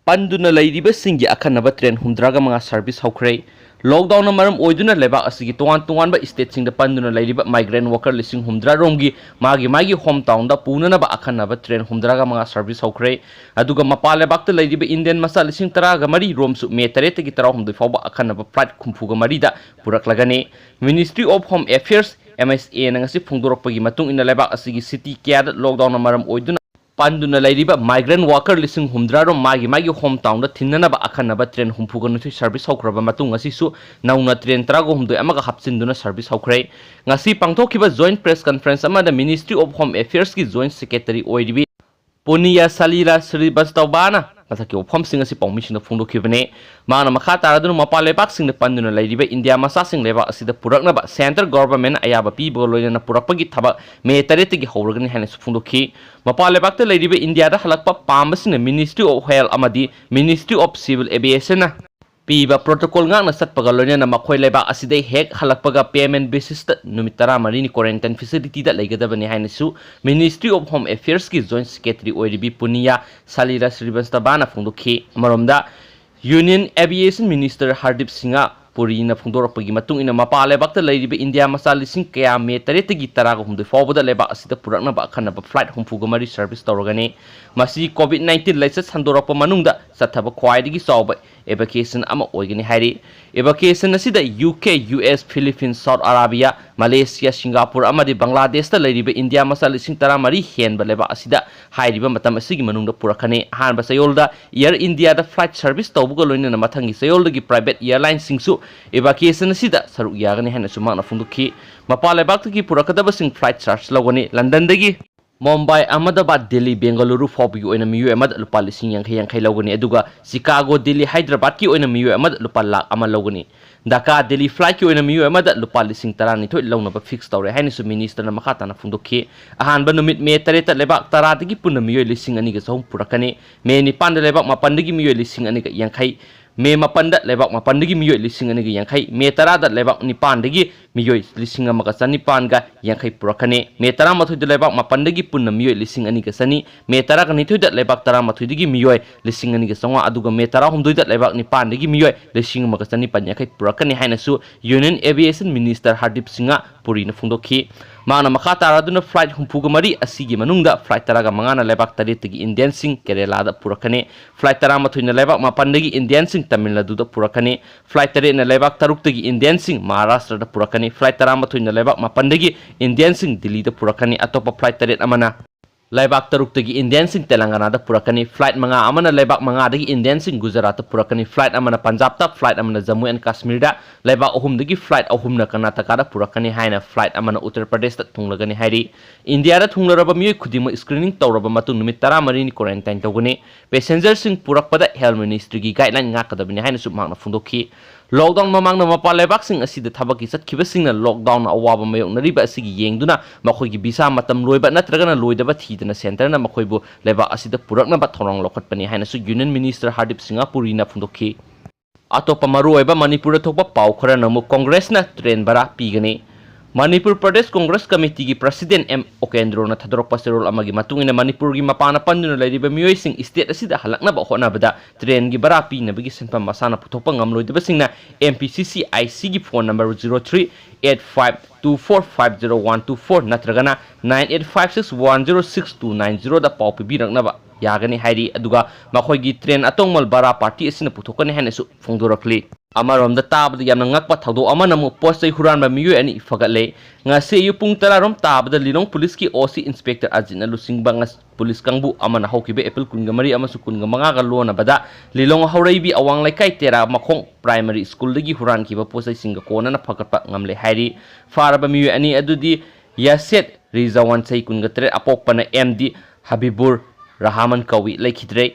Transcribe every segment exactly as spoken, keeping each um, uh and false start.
ꯄꯟꯗꯨꯅ ꯂꯩꯔꯤꯕꯁꯤꯡꯒꯤ ꯑꯈꯟꯅꯕ ꯇ꯭ꯔꯦꯟ ꯍꯨꯝꯗ꯭ꯔꯥꯒ ꯃꯉꯥ ꯁꯔꯚꯤꯁ ꯍꯧꯈ꯭ꯔꯦ꯫ ꯂꯣꯛꯗꯥꯎꯟꯅ ꯃꯔꯝ ꯑꯣꯏꯗꯨꯅ ꯂꯩꯕꯥꯛ ꯑꯁꯤꯒꯤ ꯇꯣꯉꯥꯟ ꯇꯣꯉꯥꯟꯕ ꯁ꯭ꯇꯦꯠꯁꯤꯡꯗ ꯄꯟꯗꯨꯅ ꯂꯩꯔꯤꯕ ꯃꯥꯏꯒ꯭ꯔꯦꯟ ꯋꯥꯀꯔ ꯂꯤꯁꯤꯡ ꯍꯨꯝꯗ꯭ꯔꯥ ꯔꯣꯝꯒꯤ ꯃꯥꯒꯤ ꯃꯥꯒꯤ ꯍꯣꯝ ꯇꯥꯎꯟꯗ ꯄꯨꯅꯅꯕ ꯑꯈꯟꯅꯕ ꯇ꯭ꯔꯦꯟ ꯍꯨꯝꯗ꯭ꯔꯥꯒ ꯃꯉꯥ ꯁꯔꯚꯤꯁ ꯍꯧꯈ꯭ꯔꯦ꯫ ꯑꯗꯨꯒ ꯃꯄꯥꯟ ꯂꯩꯕꯥꯛꯇ ꯂꯩꯔꯤꯕ ꯏꯟꯗꯤꯌꯟ ꯃꯆꯥ ꯂꯤꯁꯤꯡ ꯇꯔꯥꯒ ꯃꯔꯤ ꯔꯣꯝꯁꯨ ꯃꯦ ꯇꯔꯦꯠꯇꯒꯤ ꯇꯔꯥꯍꯨꯝꯗꯣꯏ ꯐꯥꯎꯕ ꯑꯈꯟꯅꯕ ꯐ꯭ꯂꯥꯏꯠ ꯍꯨꯝꯐꯨꯒ ꯃꯔꯤꯗ ꯄꯨꯔꯛꯂꯒꯅꯤ꯫ Ministry of Home Affairs, M H A ꯅ ꯉꯁꯤ ꯐꯣꯡꯗꯣꯔꯛꯄꯒꯤ ꯃꯇꯨꯡ ꯏꯟꯅ ꯂꯩꯕꯥꯛ ꯑꯁꯤꯒꯤ ꯁꯤꯇꯤ ꯀꯌꯥꯗ ꯂꯣꯛꯗꯥꯎꯟꯅ ꯃꯔꯝ ꯑꯣꯏꯗꯨꯅ ꯄꯟꯗꯨꯅ ꯂꯩꯔꯤꯕ ꯃꯥꯏꯒ꯭ꯔꯦꯟ ꯋꯥꯀꯔ ꯂꯤꯁꯤꯡ ꯍꯨꯝꯗ꯭ꯔꯥ ꯔꯣꯝ ꯃꯥꯒꯤ ꯃꯥꯒꯤ ꯍꯣꯝ ꯇꯥꯎꯟꯗ ꯊꯤꯟꯅꯅꯕ ꯑꯈꯟꯅꯕ ꯇ꯭ꯔꯦꯟ ꯍꯨꯝꯐꯨꯒ ꯅꯤꯊꯣꯏ ꯁꯔꯚꯤꯁ ꯍꯧꯈ꯭ꯔꯕ ꯃꯇꯨꯡ ꯉꯁꯤꯁꯨ ꯅꯧꯅ ꯇ꯭ꯔꯦꯟ ꯇꯔꯥꯒ ꯍꯨꯝꯗꯣꯏ ꯑꯃꯒ ꯍꯥꯞꯆꯤꯟꯗꯨꯅ ꯁꯔꯚꯤꯁ ꯍꯧꯈ꯭ꯔꯦ꯫ ꯉꯁꯤ ꯄꯥꯡꯊꯣꯛꯈꯤꯕ ꯖꯣꯏꯟꯠ ꯄ꯭ꯔꯦꯁ ꯀꯟꯐꯔꯦꯟꯁ ꯑꯃꯗ Ministry of Home Affairs ꯀꯤ ꯖꯣꯏꯟꯠ ꯁꯦꯀ꯭ꯔꯦꯇꯔꯤ ꯑꯣꯏꯔꯤꯕꯤ ꯄꯨꯅꯤꯌꯥ ꯁꯂꯤꯂꯥ ꯁ꯭ꯔꯤꯕꯁꯇꯕꯥꯅ ꯃꯊꯛꯀꯤ ꯋꯥꯐꯝꯁꯤꯡ ꯑꯁꯤ ꯄꯥꯎꯃꯤꯁꯤꯡꯗ ꯐꯣꯡꯗꯣꯛꯈꯤꯕꯅꯤ꯫ ꯃꯍꯥꯛꯅ ꯃꯈꯥ ꯇꯥꯔꯗꯨꯅ ꯃꯄꯥꯟ ꯂꯩꯕꯥꯛꯁꯤꯡꯗ ꯄꯟꯗꯨꯅ ꯂꯩꯔꯤꯕ ꯏꯟꯗꯤꯌꯥ ꯃꯆꯥꯁꯤꯡ ꯂꯩꯕꯥꯛ ꯑꯁꯤꯗ ꯄꯨꯔꯛꯅꯕ ꯁꯦꯟꯇ꯭ꯔꯦꯜ ꯒꯣꯚꯔꯟꯃꯦꯟꯠꯅ ꯑꯌꯥꯕ ꯄꯤꯕꯒ ꯂꯣꯏꯅꯅ ꯄꯨꯔꯛꯄꯒꯤ ꯊꯕꯛ ꯃꯦ ꯇꯔꯦꯠꯇꯒꯤ ꯍꯧꯔꯒꯅꯤ ꯍꯥꯏꯅꯁꯨ ꯐꯣꯡꯗꯣꯛꯈꯤ꯫ ꯃꯄꯥꯟ ꯂꯩꯕꯥꯛꯇ ꯂꯩꯔꯤꯕ ꯏꯟꯗꯤꯌꯥꯗ ꯍꯜꯂꯛꯄ ꯄꯥꯝꯕꯁꯤꯡꯅ Ministry of Health ꯑꯃꯗꯤ Ministry of Civil Aviation ꯅ ꯄꯤꯕ ꯄ꯭ꯔꯣꯇꯣꯀꯣꯜ ꯉꯥꯛꯅ ꯆꯠꯄꯒ ꯂꯣꯏꯅꯅ ꯃꯈꯣꯏ ꯂꯩꯕꯥꯛ ꯑꯁꯤꯗ ꯍꯦꯛ ꯍꯜꯂꯛꯄꯒ ꯄꯦꯃꯦꯟꯠ ꯕꯦꯁꯤꯁꯇ ꯅꯨꯃꯤꯠ ꯇꯔꯥꯃꯔꯤꯅꯤ ꯀ꯭ꯋꯥꯔꯦꯟꯇꯥꯏꯟ ꯐꯦꯁꯤꯂꯤꯇꯤꯗ ꯂꯩꯒꯗꯕꯅꯤ ꯍꯥꯏꯅꯁꯨ Ministry of Home Affairs ꯀꯤ ꯖꯣꯏꯟꯠ ꯁꯦꯀ꯭ꯔꯦꯇꯔꯤ ꯑꯣꯏꯔꯤꯕꯤ ꯄꯨꯅꯤꯌꯥ ꯁꯂꯤꯂꯥ ꯁ꯭ꯔꯤꯕꯁꯇꯕꯥꯅ ꯐꯣꯡꯗꯣꯛꯈꯤ꯫ ꯑꯃꯔꯣꯝꯗ, union aviation minister Hardeep Singh ꯄꯨꯔꯤꯅ ꯐꯣꯡꯗꯣꯔꯛꯄꯒꯤ ꯃꯇꯨꯡ ꯏꯟꯅ ꯃꯄꯥꯟ ꯂꯩꯕꯥꯛꯇ ꯂꯩꯔꯤꯕ ꯏꯟꯗꯤꯌꯥ ꯃꯆꯥ ꯂꯤꯁꯤꯡ ꯀꯌꯥ ꯃꯦ ꯇꯔꯦꯠꯇꯒꯤ ꯇꯔꯥꯒ ꯍꯨꯝꯗꯣꯏ ꯐꯥꯎꯕꯗ ꯂꯩꯕꯥꯛ ꯑꯁꯤꯗ ꯄꯨꯔꯛꯅꯕ ꯑꯈꯟꯅꯕ ꯐ꯭ꯂꯥꯏꯠ ꯍꯨꯝꯐꯨꯒ ꯃꯔꯤ ꯁꯔꯚꯤꯁ ꯇꯧꯔꯒꯅꯤ꯫ ꯃꯁꯤ ꯀꯣꯚꯤꯗ ꯅꯥꯏꯟꯇꯤꯟ ꯂꯥꯏꯆꯠ ꯁꯟꯗꯣꯔꯛꯄ ꯃꯅꯨꯡꯗ ꯆꯠꯊꯕ ꯈ꯭ꯋꯥꯏꯗꯒꯤ ꯆꯥꯎꯕ ꯏꯚꯥꯀ꯭ꯌꯨꯑꯦꯁꯟ ꯑꯃ ꯑꯣꯏꯒꯅꯤ ꯍꯥꯏꯔꯤ꯫ ꯏꯚꯥꯀ꯭ꯌꯨꯑꯦꯁꯟ ꯑꯁꯤꯗ U K, U S, Philippines, Saudi Arabia, Malaysia, Singapore ꯑꯃꯗꯤ ꯕꯪꯒ꯭ꯂꯥꯗꯦꯁꯇ ꯂꯩꯔꯤꯕ ꯏꯟꯗꯤꯌꯥ ꯃꯆꯥ ꯂꯤꯁꯤꯡ ꯇꯔꯥꯃꯔꯤ ꯍꯦꯟꯕ ꯂꯩꯕꯥꯛ ꯑꯁꯤꯗ ꯍꯥꯏꯔꯤꯕ ꯃꯇꯝ ꯑꯁꯤꯒꯤ ꯃꯅꯨꯡꯗ ꯄꯨꯔꯛꯀꯅꯤ꯫ ꯑꯍꯥꯟꯕ ꯆꯌꯣꯜꯗ ꯑꯦꯌꯔ ꯏꯟꯗꯤꯌꯥꯗ ꯐ꯭ꯂꯥꯏꯠ ꯁꯔꯚꯤꯁ ꯇꯧꯕꯒ ꯂꯣꯏꯅꯅ ꯃꯊꯪꯒꯤ ꯆꯌꯣꯜꯗꯒꯤ ꯄ꯭ꯔꯥꯏꯚꯦꯠ ꯑꯦꯌꯔꯂꯥꯏꯟꯁꯤꯡꯁꯨ ꯏꯚꯥꯀ꯭ꯌꯨꯑꯦꯁꯟ ꯑꯁꯤꯗ ꯁꯔꯨꯛ ꯌꯥꯒꯅꯤ ꯍꯥꯏꯅꯁꯨ ꯃꯍꯥꯛꯅ ꯐꯣꯡꯗꯣꯛꯈꯤ꯫ ꯃꯄꯥꯟ ꯂꯩꯕꯥꯛꯇꯒꯤ ꯄꯨꯔꯛꯀꯗꯕꯁꯤꯡ ꯐ꯭ꯂꯥꯏꯠ ꯆꯥꯔꯖ ꯂꯧꯒꯅꯤ꯫ ꯂꯟꯗꯟꯗꯒꯤ ꯃꯨꯝꯕꯥꯏ, ꯑꯍꯃꯗꯕꯥꯗ, ꯗꯤꯜꯂꯤ, ꯕꯦꯡꯒꯂꯨꯔꯨ ꯐꯥꯎꯕꯒꯤ ꯑꯣꯏꯅ ꯃꯤꯑꯣꯏ ꯑꯃꯗ ꯂꯨꯄꯥ ꯂꯤꯁꯤꯡ ꯌꯥꯡꯈꯩ ꯌꯥꯡꯈꯩ ꯂꯧꯒꯅꯤ, ꯑꯗꯨꯒ ꯆꯤꯀꯥꯒꯣ, ꯗꯤꯜꯂꯤ, ꯍꯥꯏꯗ꯭ꯔꯕꯥꯗꯀꯤ ꯑꯣꯏꯅ ꯃꯤꯑꯣꯏ ꯑꯃꯗ ꯂꯨꯄꯥ ꯂꯥꯈ ꯑꯃ ꯂꯧꯒꯅꯤ꯫ ꯙꯥꯀꯥ, ꯗꯤꯜꯂꯤ ꯐ꯭ꯂꯥꯏꯠꯀꯤ ꯑꯣꯏꯅ ꯃꯤꯑꯣꯏ ꯑꯃꯗ ꯂꯨꯄꯥ ꯂꯤꯁꯤꯡ ꯇꯔꯥꯅꯤꯊꯣꯏ ꯂꯧꯅꯕ ꯐꯤꯛꯁ ꯇꯧꯔꯦ ꯍꯥꯏꯅꯁꯨ ꯃꯤꯅꯤꯁꯇꯔꯅ ꯃꯈꯥ ꯇꯥꯅ ꯐꯣꯡꯗꯣꯛꯈꯤ꯫ ꯑꯍꯥꯟꯕ ꯅꯨꯃꯤꯠ ꯃꯦ ꯇꯔꯦꯠꯇ ꯂꯩꯕꯥꯛ ꯇꯔꯥꯗꯒꯤ ꯄꯨꯟꯅ ꯃꯤꯑꯣꯏ ꯂꯤꯁꯤꯡ ꯑꯅꯤꯒ ꯆꯍꯨꯝ ꯄꯨꯔꯛꯀꯅꯤ꯫ ꯃꯦ ꯅꯤꯄꯥꯟꯗ ꯂꯩꯕꯥꯛ ꯃꯥꯄꯟꯗꯒꯤ ꯃꯤꯑꯣꯏ ꯂꯤꯁꯤꯡ ꯑꯅꯤꯒ ꯌꯥꯡꯈꯩ, ꯃꯦ ꯃꯥꯄꯟꯗ ꯂꯩꯕꯥꯛ ꯃꯥꯄꯟꯗꯒꯤ ꯃꯤꯑꯣꯏ ꯂꯤꯁꯤꯡ ꯑꯅꯤꯒ ꯌꯥꯡꯈꯩ, ꯃꯦ ꯇꯔꯥꯗ ꯂꯩꯕꯥꯛ ꯅꯤꯄꯥꯟꯗꯒꯤ ꯃꯤꯑꯣꯏ ꯂꯤꯁꯤꯡ ꯑꯃꯒ ꯆꯅꯤꯄꯥꯟꯒ ꯌꯥꯡꯈꯩ ꯄꯨꯔꯛꯀꯅꯤ꯫ ꯃꯦ ꯇꯔꯥꯃꯥꯊꯣꯏꯗ ꯂꯩꯕꯥꯛ ꯃꯥꯄꯟꯗꯒꯤ ꯄꯨꯟꯅ ꯃꯤꯑꯣꯏ ꯂꯤꯁꯤꯡ ꯑꯅꯤꯒ ꯆꯅꯤ, ꯃꯦ ꯇꯔꯥꯅꯤꯊꯣꯏꯗ ꯂꯩꯕꯥꯛ ꯇꯔꯥꯃꯥꯊꯣꯏꯗꯒꯤ ꯃꯤꯑꯣꯏ ꯂꯤꯁꯤꯡ ꯑꯅꯤꯒ ꯆꯥꯝꯃꯉꯥ, ꯑꯗꯨꯒ ꯃꯦ ꯇꯔꯥꯍꯨꯝꯗꯣꯏꯗ ꯂꯩꯕꯥꯛ ꯅꯤꯄꯥꯟꯗꯒꯤ ꯃꯤꯑꯣꯏ ꯂꯤꯁꯤꯡ ꯑꯃꯒ ꯆꯅꯤꯄꯥꯟ ꯌꯥꯡꯈꯩ ꯄꯨꯔꯛꯀꯅꯤ ꯍꯥꯏꯅꯁꯨ Union Aviation Minister Hardeep Singh ꯄꯨꯔꯤꯅ ꯐꯣꯡꯗꯣꯛꯈꯤ꯫ ꯃꯍꯥꯛꯅ ꯃꯈꯥ ꯇꯥꯔꯗꯨꯅ flight ꯍꯨꯝꯐꯨꯒ ꯃꯔꯤ ꯑꯁꯤꯒꯤ ꯃꯅꯨꯡꯗ flight ꯇꯔꯥꯒ ꯃꯉꯥꯅ ꯂꯩꯕꯥꯛ ꯇꯔꯦꯠꯇꯒꯤ Indianꯁꯤꯡ ꯀꯦꯔꯦꯂꯥꯗ ꯄꯨꯔꯛꯀꯅꯤ, flight ꯇꯔꯥꯃꯥꯊꯣꯏꯅ ꯂꯩꯕꯥꯛ ꯃꯥꯄꯟꯗꯒꯤ Indianꯁꯤꯡ ꯇꯥꯃꯤꯜ ꯅꯥꯗꯨꯗ ꯄꯨꯔꯛꯀꯅꯤ, flight ꯇꯔꯦꯠꯅ ꯂꯩꯕꯥꯛ ꯇꯔꯨꯛꯇꯒꯤ Indianꯁꯤꯡ ꯃꯍꯥꯔꯥꯁꯇ꯭ꯔꯗ ꯄꯨꯔꯛꯀꯅꯤ, flight ꯇꯔꯥꯃꯥꯊꯣꯏꯅ ꯂꯩꯕꯥꯛ ꯃꯥꯄꯟꯗꯒꯤ Indianꯁꯤꯡ ꯗꯤꯜꯂꯤꯗ ꯄꯨꯔꯛꯀꯅꯤ, ꯑꯇꯣꯞꯄ flight ꯇꯔꯦꯠ ꯑꯃꯅ ꯂꯩꯕꯥꯛ ꯇꯔꯨꯛꯇꯒꯤ Indianꯁꯤꯡ ꯇꯦꯂꯪꯒꯥꯅꯥꯗ ꯄꯨꯔꯛꯀꯅꯤ, flight ꯃꯉꯥ ꯑꯃꯅ ꯂꯩꯕꯥꯛ ꯃꯉꯥꯗꯒꯤ Indianꯁꯤꯡ ꯒꯨꯖꯔꯥꯠꯇ ꯄꯨꯔꯛꯀꯅꯤ, flight ꯑꯃꯅ ꯄꯟꯖꯥꯕꯇ, flight ꯑꯃꯅ ꯖꯝꯃꯨ ꯑꯦꯟ ꯀꯥꯁꯃꯤꯔꯗ, ꯂꯩꯕꯥꯛ ꯑꯍꯨꯝꯗꯒꯤ flight ꯑꯍꯨꯝꯅ ꯀꯔꯅꯥꯇꯀꯥꯗ ꯄꯨꯔꯛꯀꯅꯤ ꯍꯥꯏꯅ flight ꯑꯃꯅ ꯎꯠꯇꯔ ꯄ꯭ꯔꯗꯦꯁꯇ ꯊꯨꯡꯂꯒꯅꯤ ꯍꯥꯏꯔꯤ꯫ ꯏꯟꯗꯤꯌꯥꯗ ꯊꯨꯡꯂꯔꯕ ꯃꯤꯑꯣꯏ ꯈꯨꯗꯤꯡꯃꯛ screening ꯇꯧꯔꯕ ꯃꯇꯨꯡ ꯅꯨꯃꯤꯠ ꯇꯔꯥꯃꯔꯤꯅꯤ quarantine ꯇꯧꯒꯅꯤ꯫ Passengerꯁꯤꯡ ꯄꯨꯔꯛꯄꯗ health ministryꯒꯤ guideline ꯉꯥꯛꯀꯗꯕꯅꯤ ꯍꯥꯏꯅꯁꯨ ꯃꯍꯥꯛꯅ ꯐꯣꯡꯗꯣꯛꯈꯤ꯫ Lockdown ꯃꯃꯥꯡꯗ ꯃꯄꯥꯟ ꯂꯩꯕꯥꯛꯁꯤꯡ ꯑꯁꯤꯗ ꯊꯕꯛꯀꯤ ꯆꯠꯈꯤꯕꯁꯤꯡꯅ lockdownꯅ ꯑꯋꯥꯕ ꯃꯥꯌꯣꯛꯅꯔꯤꯕ ꯑꯁꯤꯒꯤ ꯌꯦꯡꯗꯨꯅ ꯃꯈꯣꯏꯒꯤ visa ꯃꯇꯝ ꯂꯣꯏꯕ ꯅꯠꯇ꯭ꯔꯒꯅ ꯂꯣꯏꯗꯕ ꯊꯤꯗꯅ centreꯅ ꯃꯈꯣꯏꯕꯨ ꯂꯩꯕꯥꯛ ꯑꯁꯤꯗ ꯄꯨꯔꯛꯅꯕ ꯊꯧꯔꯥꯡ ꯂꯧꯈꯠꯄꯅꯤ ꯍꯥꯏꯅꯁꯨ Union Minister ꯍꯔꯗꯤꯞ ꯁꯤꯡꯍ ꯄꯨꯔꯤꯅ ꯐꯣꯡꯗꯣꯛꯈꯤ꯫ ꯑꯇꯣꯞꯄ ꯃꯔꯨꯑꯣꯏꯕ ꯃꯅꯤꯄꯨꯔꯗ ꯊꯣꯛꯄ ꯄꯥꯎ ꯈꯔꯅ ꯑꯃꯨꯛ ꯀꯣꯡꯒ꯭ꯔꯦꯁꯅ train ꯚꯔꯥ ꯄꯤꯒꯅꯤ꯫ ꯃꯅꯤꯄꯨꯔ ꯄ꯭ꯔꯗꯦꯁ ꯀꯣꯡꯒ꯭ꯔꯦꯁ ꯀꯃꯤꯇꯤꯒꯤ president ꯑꯦꯝ ꯎꯀꯦꯟꯗ꯭ꯔꯣꯅ ꯊꯥꯗꯣꯔꯛꯄ ꯆꯦꯔꯣꯜ ꯑꯃꯒꯤ ꯃꯇꯨꯡ ꯏꯟꯅ ꯃꯅꯤꯄꯨꯔꯒꯤ ꯃꯄꯥꯟꯗ ꯄꯟꯗꯨꯅ ꯂꯩꯔꯤꯕ ꯃꯤꯑꯣꯏꯁꯤꯡ state ꯑꯁꯤꯗ ꯍꯜꯂꯛꯅꯕ ꯍꯣꯠꯅꯕꯗ trainꯒꯤ ꯚꯔꯥ ꯄꯤꯅꯕꯒꯤ ꯁꯦꯟꯐꯝ ꯃꯁꯥꯅ ꯄꯨꯊꯣꯛꯄ ꯉꯝꯂꯣꯏꯗꯕꯁꯤꯡꯅ M P C C I Cꯒꯤ phone number zero three eight five two four five zero one two four ꯅꯠꯇ꯭ꯔꯒꯅ nine eight five six one zero six two nine zeroꯗ ꯄꯥꯎ ꯄꯤꯕꯤꯔꯛꯅꯕ ꯌꯥꯒꯅꯤ ꯍꯥꯏꯔꯤ꯫ ꯑꯗꯨꯒ ꯃꯈꯣꯏꯒꯤ train ꯑꯇꯣꯡꯃꯜ ꯚꯔꯥ party ꯑꯁꯤꯅ ꯄꯨꯊꯣꯛꯀꯅꯤ ꯍꯥꯏꯅꯁꯨ ꯐꯣꯡꯗꯣꯔꯛꯂꯤ꯫ ꯑꯃꯔꯣꯝꯗ ꯇꯥꯕꯗ ꯌꯥꯝꯅ ꯉꯛꯄ ꯊꯧꯗꯣꯛ ꯑꯃꯅ ꯑꯃꯨꯛ ꯄꯣꯠ ꯆꯩ ꯍꯨꯔꯥꯟꯕ ꯃꯤꯑꯣꯏ ꯑꯅꯤ ꯐꯒꯠꯂꯦ꯫ ꯉꯁꯤ ꯑꯌꯨꯛ ꯄꯨꯡ ꯇꯔꯥꯔꯣꯝ ꯇꯥꯕꯗ ꯂꯤꯂꯣꯡ ꯄꯨꯂꯤꯁꯀꯤ O C inspector ꯑꯖꯤꯠꯅ ꯂꯨꯆꯤꯡꯕ ꯉꯁ-, ꯄꯨꯂꯤꯁ ꯀꯥꯡꯕꯨ ꯑꯃꯅ ꯍꯧꯈꯤꯕ April ꯀꯨꯟꯒ ꯃꯔꯤ ꯑꯃꯁꯨꯡ ꯀꯨꯟꯒ ꯃꯉꯥꯒ ꯂꯣꯟꯅꯕꯗ ꯂꯤꯂꯣꯡ ꯍꯧꯔꯩꯕꯤ ꯑꯋꯥꯡ ꯂꯩꯀꯥꯏ ꯇꯦꯔꯥ ꯃꯈꯣꯡ primary schoolꯗꯒꯤ ꯍꯨꯔꯥꯟꯈꯤꯕ ꯄꯣꯠ ꯆꯩꯁꯤꯡꯒ ꯀꯣꯟꯅꯅ ꯐꯒꯠꯄ ꯉꯝꯂꯦ ꯍꯥꯏꯔꯤ꯫ ꯐꯥꯔꯕ ꯃꯤꯑꯣꯏ ꯑꯅꯤ ꯑꯗꯨꯗꯤ ꯌꯥꯁꯦꯠ ꯔꯤꯖꯋꯥꯟ ꯆꯍꯤ ꯀꯨꯟꯒ ꯇꯔꯦꯠ ꯑꯄꯣꯛꯄꯅ M D ꯍꯕꯤꯕꯨꯔ ꯔꯍꯥꯃꯟ ꯀꯧꯏ ꯂꯩꯈꯤꯗ꯭ꯔꯦ꯫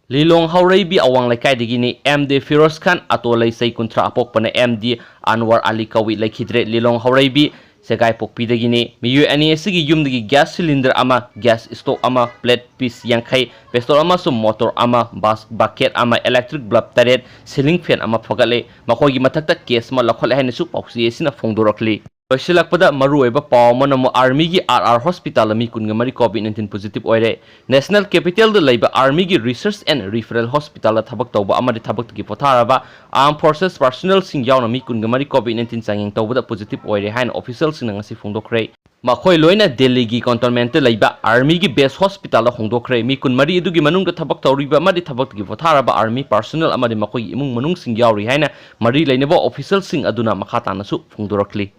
ꯂꯤꯂꯣꯡ ꯍꯧꯔꯩꯕꯤ ꯑꯋꯥꯡ ꯂꯩꯀꯥꯏꯗꯒꯤꯅꯤ꯫ M D ꯐꯤꯔꯣꯖ ꯈꯥꯟ ꯑꯇꯣꯂꯩ ꯆꯍꯤ ꯀꯨꯟꯊ꯭ꯔꯥ ꯑꯄꯣꯛꯄꯅ M D ꯑꯟꯋꯔ ꯑꯂꯤ ꯀꯧꯏ ꯂꯩꯈꯤꯗ꯭ꯔꯦ꯫ ꯂꯤꯂꯣꯡ ꯍꯧꯔꯩꯕꯤ ꯁꯦꯒꯥꯏꯄꯣꯛꯄꯤꯗꯒꯤꯅꯤ꯫ ꯃꯤꯑꯣꯏ ꯑꯅꯤ ꯑꯁꯤꯒꯤ ꯌꯨꯝꯗꯒꯤ gas cylinder ꯑꯃ, gas stove ꯑꯃ, plate piece ꯌꯥꯡꯈꯩ, pistol ꯑꯃꯁꯨꯡ motor ꯑꯃ, bus bucket ꯑꯃ, electric bulb ꯇꯔꯦꯠ, ceiling fan ꯑꯃ ꯐꯒꯠꯂꯦ꯫ ꯃꯈꯣꯏꯒꯤ ꯃꯊꯛꯇ case ꯑꯃ ꯂꯧꯈꯠꯂꯦ ꯍꯥꯏꯅꯁꯨ ꯄꯥꯎꯆꯦ ꯑꯁꯤꯅ ꯐꯣꯡꯗꯣꯔꯛꯂꯤ꯫ ꯂꯣꯏꯁꯤꯜꯂꯛꯄꯗ ꯃꯔꯨꯑꯣꯏꯕ ꯄꯥꯎ ꯑꯃꯅ ꯑꯃꯨꯛ army ꯒꯤ R R hospital ꯗ ꯃꯤ ꯀꯨꯟꯒ ꯃꯔꯤ COVID nineteen positive ꯑꯣꯏꯔꯦ꯫ National capital ꯗ ꯂꯩꯕ army ꯒꯤ research and referral hospital ꯗ ꯊꯕꯛ ꯇꯧꯕ ꯑꯃꯗꯤ ꯊꯕꯛꯇꯒꯤ ꯄꯣꯊꯥꯔꯕ armed forces personnel ꯁꯤꯡ ꯌꯥꯎꯅ ꯃꯤ ꯀꯨꯟꯒ ꯃꯔꯤ COVID nineteen ꯆꯥꯡꯌꯦꯡ ꯇꯧꯕꯗ positive ꯑꯣꯏꯔꯦ ꯍꯥꯏꯅ official ꯁꯤꯡꯅ ꯉꯁꯤ ꯐꯣꯡꯗꯣꯛꯈ꯭ꯔꯦ꯫ ꯃꯈꯣꯏ ꯂꯣꯏꯅ ꯗꯦꯜꯂꯤꯒꯤ cantonment ꯇ ꯂꯩꯕ army ꯒꯤ base hospital ꯗ ꯍꯣꯡꯗꯣꯛꯈ꯭ꯔꯦ꯫ ꯃꯤ ꯀꯨꯟꯃꯔꯤ ꯑꯗꯨꯒꯤ ꯃꯅꯨꯡꯗ ꯊꯕꯛ ꯇꯧꯔꯤꯕ ꯑꯃꯗꯤ ꯊꯕꯛꯇꯒꯤ ꯄꯣꯊꯥꯔꯕ army personnel ꯑꯃꯗꯤ ꯃꯈꯣꯏꯒꯤ ꯏꯃꯨꯡ ꯃꯅꯨꯡꯁꯤꯡ ꯌꯥꯎꯔꯤ ꯍꯥꯏꯅ ꯃꯔꯤ ꯂꯩꯅꯕ official ꯁꯤꯡ ꯑꯗꯨꯅ ꯃꯈꯥ ꯇꯥꯅꯁꯨ ꯐꯣꯡꯗꯣꯔꯛꯂꯤ꯫